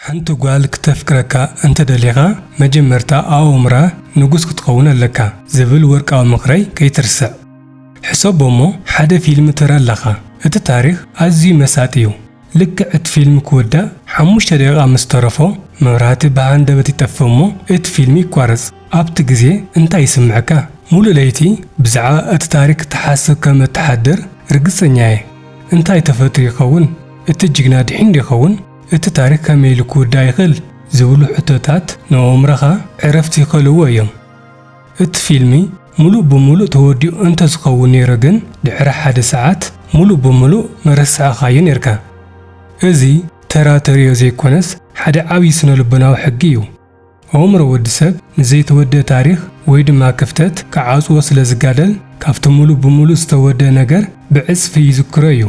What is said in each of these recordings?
ሓንቲ ጓል ክተፍቅረካ እንተደሊኻ፣ መጀመርታ ኣእምራ ንጉስ ክትኸውን ኣለካ ዝብል ወርቃዊ ምኽረይ ከይትርስዕ። ሕሰቦ እሞ፣ ሓደ ፊልም ትርኢ ኣለኻ። እቲ ታሪኽ ኣዝዩ መሳጢ እዩ። ልክዕ እቲ ፊልም ክውዳእ ሓሙሽተ ደቂቓ ምስ ተረፎ፣ መብራህቲ ብሃንደበት ይጠፍእ እሞ፣ እቲ ፊልም ይቋረጽ። ኣብቲ ግዜ እንታይ ይስምዐካ? ሙሉእ ለይቲ ብዛዕባ እቲ ታሪኽ ክትሓስብ ከም እትሓድር ርግጸኛ እየ። እንታይ ተፈጢሩ ይኸውን? እቲ ጅግና ድሒኑ ዶ ይኸውን? እቲ ታሪኽ ከመይ ኢሉ ክውዳእ ይኽእል? ዝብሉ ሕቶታት ንኣእምሮኻ ዕረፍቲ ይኸልእዎ እዮም። እቲ ፊልሚ ሙሉእ ብሙሉእ ተወዲኡ እንተዝኸውን ነይሩ ግን፣ ድሕሪ ሓደ ሰዓት ሙሉእ ብሙሉእ መረሳዕኻዮ ነይርካ። እዚ ተራ ተርእዮ ዘይኮነስ፣ ሓደ ዓብዪ ስነ-ልቦናዊ ሕጊ እዩ። ኣእምሮ ወዲ ሰብ ንዘይተወደአ ታሪኽ ወይ ድማ ክፍተት ክዓጽዎ ስለ ዝጋደል፣ ካብቲ ሙሉእ ብሙሉእ ዝተወደአ ነገር ብዕጽፊ ይዝክሮ እዩ።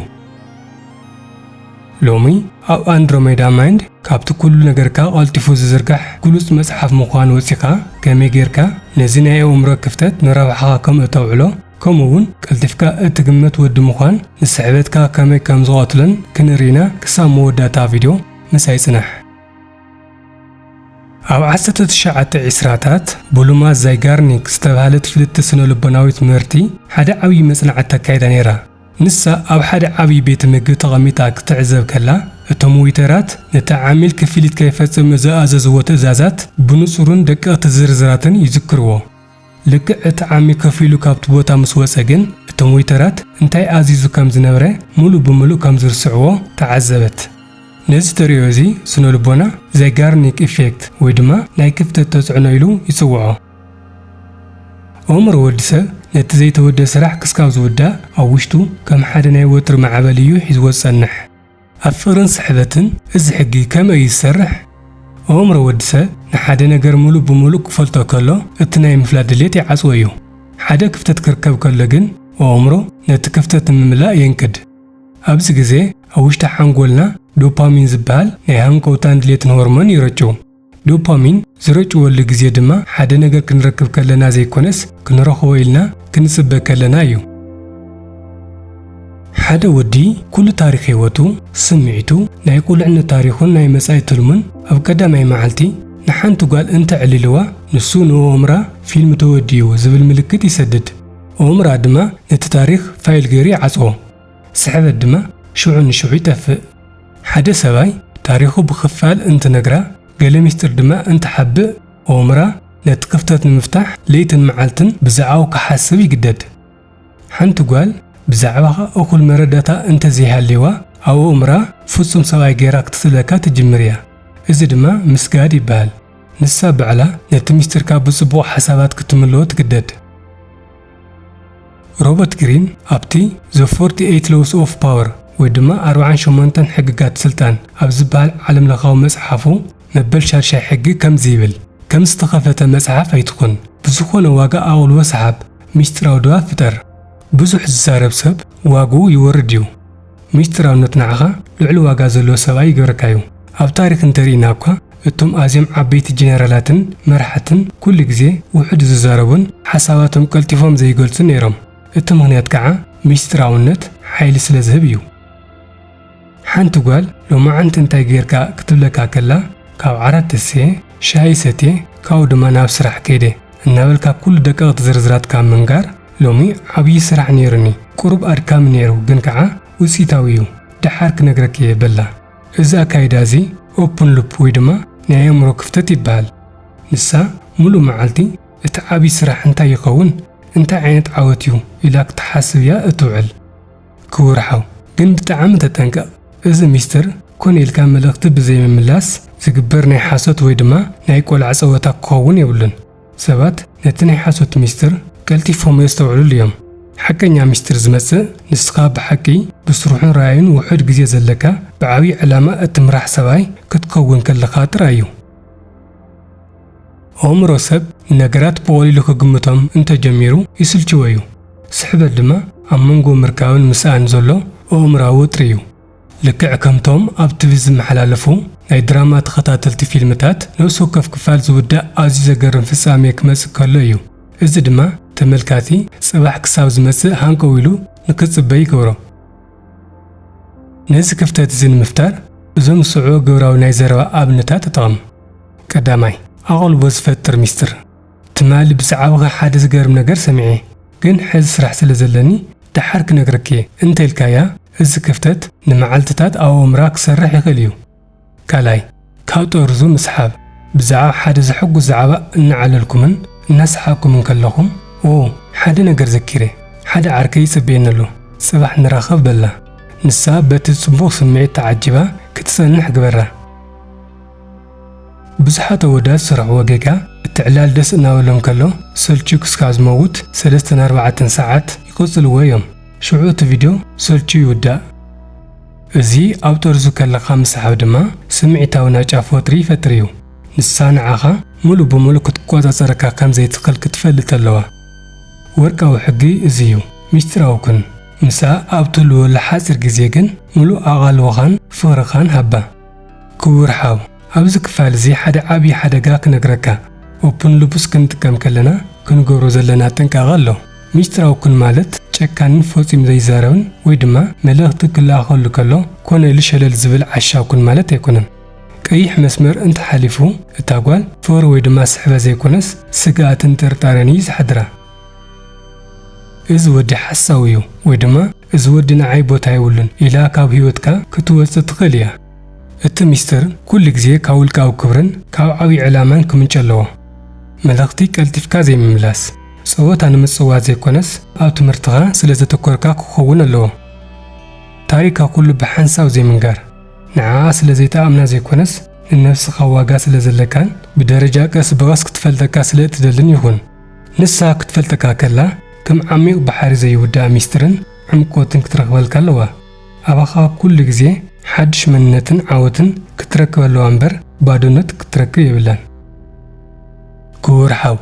ሎሚ ኣብ ኣንድሮሜዳ ማይንድ፣ ካብቲ ኩሉ ነገርካ ቀልጢፉ ዝዝርጋሕ ግሉጽ መጽሓፍ ምዃን ወጺኻ፣ ከመይ ጌርካ ነዚ ናይ ኣእምሮ ክፍተት ንረብሓኻ ከም እተውዕሎ፣ ከምኡ እውን ቀልጢፍካ እትግመት ወዲ ምዃን ንስሕበትካ ከመይ ከም ዝቐትሎን ክንርኢና ክሳብ መወዳእታ ቪድዮ ምሳይ ጽናሕ። ኣብ ዓሰርተ ትሽዓተ ዒስራታት፣ ብሉማ ዛይጋርኒክ ዝተባህለት ፍልጥቲ ስነ-ልቦናዊት ምህርቲ ሓደ ዓብዪ መጽናዕቲ ኣካይዳ ነይራ። ንሳ ኣብ ሓደ ዓብዪ ቤት ምግቢ ተቐሚጣ ክትዕዘብ ከላ፣ እቶም ዌይተራት ነቲ ዓሚል ክፍሊት ከይፈጽም ዝኣዘዝዎ ትእዛዛት ብንጹርን ደቀቕቲ ዝርዝራትን ይዝክርዎ። ልክዕ እቲ ዓሚል ከፊሉ ካብቲ ቦታ ምስ ወጸ ግን፣ እቶም ዌይተራት እንታይ ኣዚዙ ከም ዝነበረ ሙሉእ ብሙሉእ ከም ዝርስዕዎ ተዓዘበት። ነዚ ተርእዮ እዚ ስነ-ልቦና ዛይጋርኒክ ኢፌክት ወይ ድማ ናይ ክፍተት ተጽዕኖ ኢሉ ይጽውዖ። ኣእምሮ ወዲ ሰብ ነቲ ዘይተወደአ ስራሕ ክስካብ ዝውዳእ ኣብ ውሽጡ ከም ሓደ ናይ ወጥሪ ማዕበል እዩ ሒዝዎ ዝጸንሕ። ኣብ ፍቕርን ስሕበትን እዚ ሕጊ ከመይ እዩ ዝሰርሕ? ኣእምሮ ወዲ ሰብ ንሓደ ነገር ሙሉእ ብሙሉእ ክፈልጦ ከሎ፣ እቲ ናይ ምፍላጥ ድሌት ይዓጽዎ እዩ። ሓደ ክፍተት ክርከብ ከሎ ግን፣ ኣእምሮ ነቲ ክፍተት ንምምላእ የንቅድ። ኣብዚ ግዜ ኣብ ውሽጢ ሓንጎልና ዶፓሚን ዝበሃል ናይ ሃንቀውታን ድሌትን ሆርሞን ይረጩ። ዶፓሚን ዝረጭወሉ ግዜ ድማ፣ ሓደ ነገር ክንረክብ ከለና ዘይኮነስ፣ ክንረኽቦ ኢልና ክንጽበ ከለና እዩ። ሓደ ወዲ ኩሉ ታሪኽ ህይወቱ፣ ስምዒቱ፣ ናይ ቁልዕነት ታሪኹን ናይ መጻኢ ትልሙን ኣብ ቀዳማይ መዓልቲ ንሓንቲ ጓል እንተዕሊልዋ፣ ንሱ ንኣእምራ ፊልም ተወዲኡ ዝብል ምልክት ይሰድድ። ኣእምራ ድማ ነቲ ታሪኽ ፋይል ገይሩ ይዓጽዎ። ስሕበት ድማ ሽዑ ንሽዑ ይጠፍእ። ሓደ ሰብኣይ ታሪኹ ብኽፋል እንትነግራ፣ ገለ ሚስጥር ድማ እንትሓብእ፣ ኣእምራ ነቲ ክፍተት ንምፍታሕ ለይትን መዓልትን ብዛዕባኡ ክሓስብ ይግደድ። ሓንቲ ጓል ብዛዕባኻ እኹል መረዳእታ እንተዘይሃልይዋ፣ ኣብ ኣእምራ ፍጹም ሰብኣይ ገይራ ክትስእለካ ትጅምር እያ። እዚ ድማ ምስጋድ ይበሃል። ንሳ ባዕላ ነቲ ሚስጥርካ ብጽቡቕ ሓሳባት ክትምልኦ ትግደድ። ሮበርት ግሪን ኣብቲ The forty-eight Laws of Power ወይ ድማ ኣርባዓን ሸሞንተን ሕግጋት ስልጣን ኣብ ዝበሃል ዓለምለኻዊ መጽሓፉ፣ መበል ሻድሻይ ሕጊ ከምዚ ይብል፣ ከም ዝተኸፈተ መጽሓፍ ኣይትኹን። ብዝኾነ ዋጋ ኣቑልቦ ሰሓብ፣ ሚስጥራዊ ድባብ ፍጠር። ብዙሕ ዝዛረብ ሰብ ዋግኡ ይወርድ እዩ። ሚስጥራውነት ንዓኻ ልዑል ዋጋ ዘለዎ ሰብኣይ ይገብረካ እዩ። ኣብ ታሪኽ እንተርኢና እኳ፣ እቶም ኣዝዮም ዓበይቲ ጀነራላትን መራሕትን ኩሉ ግዜ ውሑድ ዝዛረቡን ሓሳባቶም ቀልጢፎም ዘይገልጹን ነይሮም። እቲ ምኽንያት ከዓ ሚስጥራውነት ሓይሊ ስለ ዝህብ እዩ። ሓንቲ ጓል ሎማዓንቲ እንታይ ጌርካ ክትብለካ ከላ፣ ካብ ዓራት ተስየ፣ ሻሂ ሰትየ፣ ካብኡ ድማ ናብ ስራሕ ከይደ እናበልካ ኩሉ ደቀቕቲ ዝርዝራት ካብ ምንጋር፣ ሎሚ ዓብዪ ስራሕ ነይሩኒ፣ ቁሩብ ኣድካሚ ነይሩ፣ ግን ከዓ ውፅኢታዊ እዩ፣ ደሓር ክነግረኪ እየ በላ። እዚ ኣካይዳ እዚ ኦፕን ሉፕ ወይ ድማ ናይ ኣእምሮ ክፍተት ይበሃል። ንሳ ሙሉእ መዓልቲ እቲ ዓብዪ ስራሕ እንታይ ይኸውን? እንታይ ዓይነት ዓወት እዩ? ኢላ ክትሓስብ እያ እትውዕል። ክቡር ሓው፣ ግን ብጣዕሚ ተጠንቀቕ። እዚ ሚስጥር ኮነ ኢልካ መልእኽቲ ብዘይምምላስ ዝግበር ናይ ሓሶት ወይ ድማ ናይ ቆልዓ ጸወታ ክኸውን የብሉን። ሰባት ነቲ ናይ ሓሶት ሚስጥር ቀልጢፎም የስተውዕሉሉ እዮም። ሓቀኛ ሚስጥር ዝመጽእ ንስኻ ብሓቂ ብስርሑን ራእዩን ውሑድ ግዜ ዘለካ ብዓብዪ ዕላማ እትምራሕ ሰብኣይ ክትከውን ከለኻ ጥራይ እዩ። ኣእምሮ ሰብ ንነገራት ብቐሊሉ ክግምቶም እንተጀሚሩ ይስልችዎ እዩ። ስሕበት ድማ ኣብ መንጎ ምርካብን ምስኣን ዘሎ ኣእምሮኣዊ ወጥሪ እዩ። ልክዕ ከምቶም ኣብ ቲቪ ዝመሓላለፉ ናይ ድራማ ተኸታተልቲ ፊልምታት፣ ነፍሲ ወከፍ ክፋል ዝውዳእ ኣዝዩ ዘገርም ፍጻሜ ክመጽእ ከሎ እዩ። እዚ ድማ ተመልካቲ ጽባሕ ክሳብ ዝመጽእ ሃንቀው ኢሉ ንክጽበ ይገብሮ። ነዚ ክፍተት እዚ ንምፍታር፣ እዞም ዝስዕቡ ግብራዊ ናይ ዘረባ ኣብነታት ተጠቐም። ቀዳማይ፣ ኣቓልቦ ዝፈጥር ሚስጥር። ትማሊ ብዛዕባኺ ሓደ ዝገርም ነገር ሰሚዐ፣ ግን ሕዚ ስራሕ ስለ ዘለኒ ደሓር ክነግረኪ እየ እንተ ኢልካያ፣ እዚ ክፍተት ንመዓልትታት ኣብ ኣእምሮኣ ክሰርሕ ይኽእል እዩ። ካልኣይ፣ ካብ ጠርዙ ምስሓብ። ብዛዕባ ሓደ ዘሐጉስ ዛዕባ እናዓለልኩምን እናሰሓቕኩምን ከለኹም፣ "ኦ፣ ሓደ ነገር ዘኪረ፣ ሓደ ዓርከይ ይጽበየኒ ኣሎ፣ ጽባሕ ንራኸብ" በላ። ንሳ በቲ ጽቡቕ ስምዒት ተዓጂባ ክትጸንሕ ግበራ። ብዙሓት ኣወዳት ዝሰርሕዎ ጌጋ፣ እቲ ዕላል ደስ እናበሎም ከሎ ሰልችዩ ክስካብ ዝመውት ሰለስተን ኣርባዕተን ሰዓት ይቕጽልዎ እዮም። ሽዑ እቲ ቪድዮ ሰልችዩ ይውዳእ። እዚ ኣብ ጠርዙ ከለኻ ምስሓብ ድማ ስምዒታዊ ናጫ ወጥሪ ይፈጥር እዩ። ንሳ ንዓኻ ምሉእ ብምሉእ ክትቆጻጸረካ ከም ዘይትኽእል ክትፈልጥ ኣለዋ። ወርቃዊ ሕጊ እዚ እዩ። ሚስጢራዊ ኩን። ምስኣ ኣብ ትህልወሉ ሓጺር ግዜ ግን ምሉእ ኣቓልቦኻን ፍቕርኻን ሃባ። ክቡር ሓው፣ ኣብዚ ክፋል እዚ ሓደ ዓብዪ ሓደጋ ክነግረካ። ኦፕን ሉፕስ ክንጥቀም ከለና ክንገብሮ ዘለና ጥንቃቐ ኣሎ። ሚስጢራዊ ኩን ማለት ጨካንን ፈጺሙ ዘይዛረብን ወይ ድማ መልእኽቲ ክለኣኸሉ ከሎ ኮነ ኢሉ ሸለል ዝብል ዓሻ ኩን ማለት ኣይኮነን። ቀይሕ መስመር እንተሓሊፉ እታ ጓል ፍቕሪ ወይ ድማ ስሕበት ዘይኮነስ ስግኣትን ጥርጣረን እዩ ዝሓድራ። "እዚ ወዲ ሓሳዊ እዩ" ወይ ድማ "እዚ ወዲ ንዓይ ቦታ የብሉን" ኢላ ካብ ህይወትካ ክትወጽእ ትኽእል እያ። እቲ ሚስጥር ኩሉ ግዜ ካብ ውልቃዊ ክብርን ካብ ዓብዪ ዕላማን ክምንጭ ኣለዎ። መልእኽቲ ቀልጢፍካ ዘይምምላስ። ጸወታ ንምጽዋት ዘይኮነስ ኣብ ትምህርትኻ ስለ ዘተኮርካ ክኸውን ኣለዎ። ታሪካ ኩሉ ብሓንሳብ ዘይምንጋር። ንዓኣ ስለ ዘይትኣምና ዘይኮነስ ንነብስኻ ዋጋ ስለ ዘለካን ብደረጃ ቀስ ብቐስ ክትፈልጠካ ስለ እትደልን ይኹን። ንሳ ክትፈልጠካ ከላ ከም ዓሚቕ ባሕሪ ዘይውዳእ ሚስጥርን ዕምቆትን ክትረኽበልካ ኣለዋ። ኣባኻ ኩሉ ግዜ ሓድሽ መንነትን ዓወትን ክትረክብ ኣለዋ እምበር ባዶነት ክትረክብ የብላን። ክቡር ሓው፣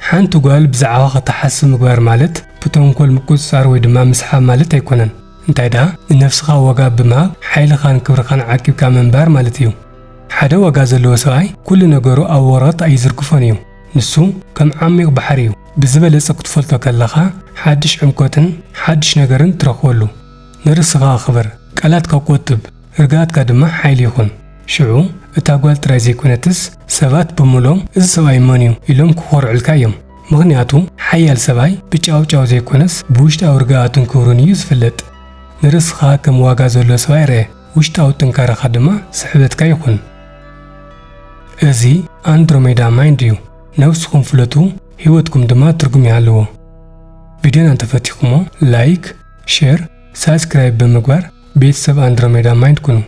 ሓንቲ ጓል ብዛዕባ ክትሓስብ ምግባር ማለት ብተንኮል ምቁጽጻር ወይ ድማ ምስሓብ ማለት ኣይኮነን። እንታይ ደኣ ንነብስኻ ዋጋ ብምሃብ ሓይልኻን ክብርኻን ዓቂብካ ምንባር ማለት እዩ። ሓደ ዋጋ ዘለዎ ሰብኣይ ኩሉ ነገሩ ኣብ ወረቐት ኣይዝርግፎን እዩ። ንሱ ከም ዓሚቕ ባሕሪ እዩ። ብዝበለጸ ክትፈልጦ ከለኻ ሓድሽ ዕምቆትን ሓድሽ ነገርን ትረኽበሉ። ንርእስኻ ኣኽብር፣ ቃላትካ ቆጥብ፣ ርግኣትካ ድማ ሓይሊ ይኹን። ሽዑ እታ ጓል ጥራይ ዘይኮነትስ ሰባት ብምሎም "እዚ ሰብኣይ መን እዩ?" ኢሎም ክኾርዑልካ እዮም። ምኽንያቱ ሓያል ሰብኣይ ብጫውጫው ዘይኮነስ ብውሽጣዊ ርግኣቱን ክብሩን እዩ ዝፍለጥ። ንርእስኻ ከም ዋጋ ዘሎ ሰብኣይ ርአ፣ ውሽጣዊ ጥንካረኻ ድማ ስሕበትካ ይኹን። እዚ ኣንድሮሜዳ ማይንድ እዩ። ነብስኹም ፍለጡ፣ ህይወትኩም ድማ ትርጉም ይሃልዎ። ቪድዮና እንተፈቲኹሞ ላይክ፣ ሼር፣ ሳብስክራይብ ብምግባር ቤተሰብ ኣንድሮሜዳ ማይንድ ኩኑ።